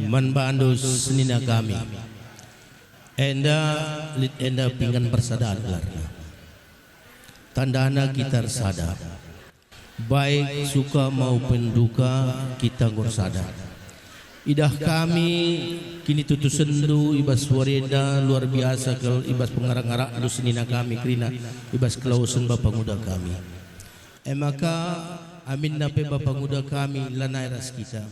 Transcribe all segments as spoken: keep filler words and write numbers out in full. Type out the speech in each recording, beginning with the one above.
Man bandu senina kami. Enda, lit enda pinggan persadan gelarna. Tandana kita ersada. Baik suka maupun duka kita enggo ersada. Idah kami kinitutusenndu i bas wari enda luar biasa kal i bas pengarak-ngarakndu senina kami kerina i bas kelawesen bapa nguda kami. E maka, aminna pe bapa nguda kami lanai ras kita.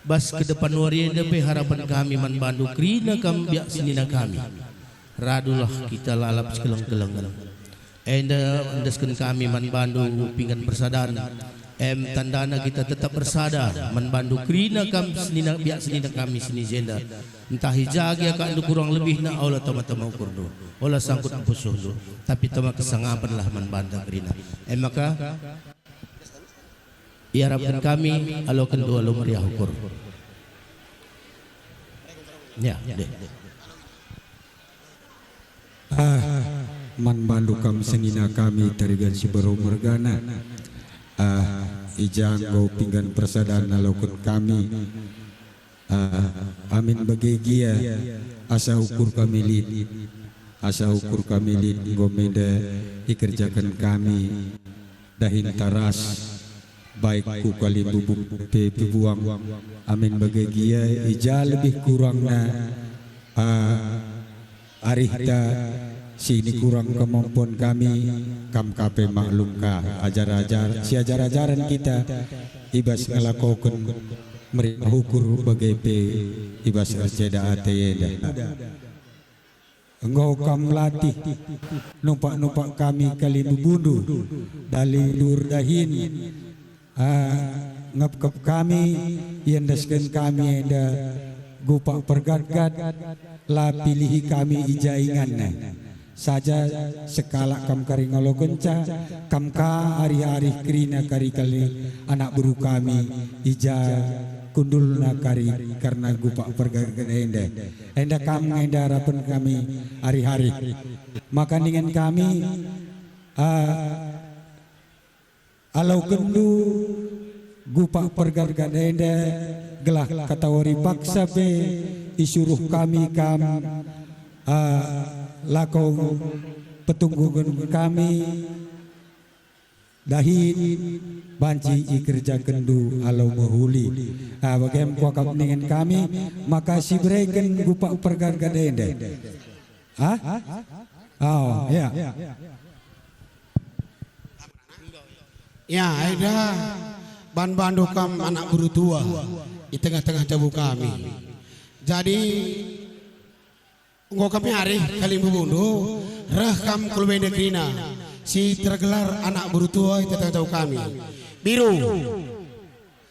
Bas kedepan wari enda pe harapen kami man bandu kerina kam biak senina kami. Radulah kita lalap sikeleng-kelengen. Enda endesken kami man bandu pinggan persadan. Em tandana kita tetap ersada man bandu kerina kam senina biak senina kami seni jenda. Ntah i ja gia akapndu kurang lebihna ola tama-tama ukurndu, ola sangkut empusuhndu, tapi tama kesangapenlah man banta kerina. E maka, iarapken kami aloken dua alu meriah ukur. Ya, deh. Ah, man bandu kam senina kami Tarigan Siberu mergana. Ah, i ja enggo pinggan persadan aloken kami. Ah, amin bage gia asa ukur kami lit, asa ukur kami lit enggo menda ikerjaken kami dahin taras, baik ku kalimbubu pe pebuang. Amin bage gia i ja lebih kurangna, ah, arihta si nikurang kemampuan kami, kam ka pe maklum ka ajar-ajar, si ajar-ajaren kita i bas ngelakoken meriah ukur bage pe i bas erceda ate enda. Enggo kam latih numpak-numpak kami kalimbubundu, dalindu erdahin, ah, ngepkep kami, iendesken kami enda gupak pergatgat, la pilihi kami i ja inganna. Saja sekalak kam kari ngalokenca, kam ka arih-arih kerina kari kali anak beru kami, i ja kundulna kari kerna gupak pergatgat enda. Enda kam nge enda arapen kami arih-arih. Maka ningen kami, ah, alokenndu gupak pergatgat enda gelah katawari paksa pe isuruh kami kam, ah, lako petungguken kami dahin banci ikerjakenndu alu mehuli. Ah, bage me kuakap ningen kami, maka sibereken gupak pergatgat enda. Ah? Oh, ya. Ya, enda ban bandu kam anak beru tua i tengah-tengah jabu kami. Jadi, enggo kami arih kalimbubundu, reh kam ku lebe enda kerina, si tergelar anak beru tua i tengah-tengah jabu kami. Biru,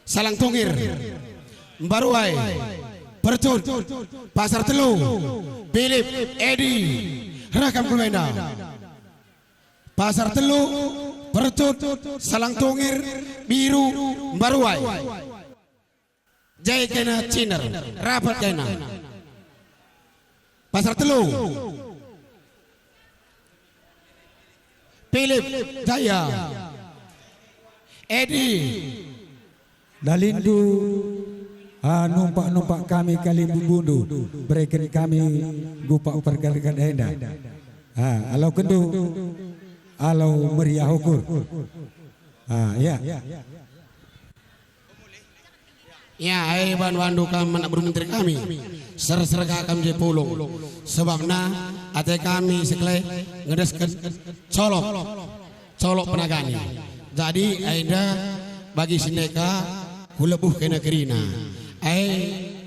Salang Tungir, Mbaruai, Percut, Pasar Telu, Pilip, Edi, reh kam ku lebe enda. Pasar Telu, Percut, Salang Tungir, Biru, Mbaruai. Jai kena Ciner, rapat kena. Pasar Telu. Pilip, Jaya. Edi. Dalindu, ah, numpak-numpak kami kalimbubundu, bereken kami gupak pergatgat enda. Ah, alokenndu, alu meriah ukur. Ah, ya. Ya, ai ban bandu kam anak beru menteri kami, serser ka kam je pulung. Sebabna ate kami sekle ngedesken colok, colok penagani. Jadi, ai enda bagi si ndeka kulebuh kena kerina. Ai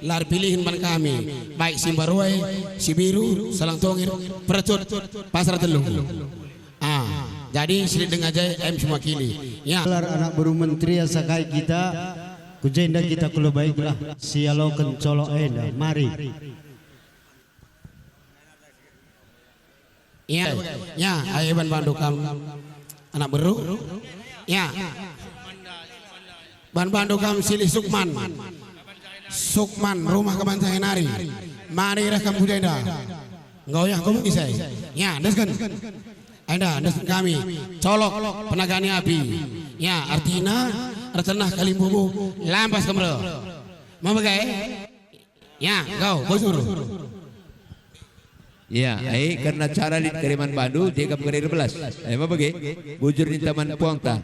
la erpilihen ban kami, baik si Mbaruai, si Biru, Salang Tongir, Percut, Pasar Telu. Ah, jadi silit denga jai em si mewakili. Ya. Gelar anak beru menteri asa kai kita, ku jenda kita kula baiklah sialoken colok enda. Mari. Ya, ya, ai ban bandu kam anak beru. Ya. Ban bandu kam silih Sukman. Sukman, rumah kebansahen nari. Mari reh kam ku jenda. Enggo ya, enggo ise. Ya, endesken. Enda, endesken kami. Colok penagani api. Ya, artina, ertenah kalimbubu, lampas kam reh. Mabage? Ya, kau, bosur. Ya, ai kerna cara lit keriman bandu, dia kam kari erbelas. Ai, ma bage? Bujur ninta man puangta.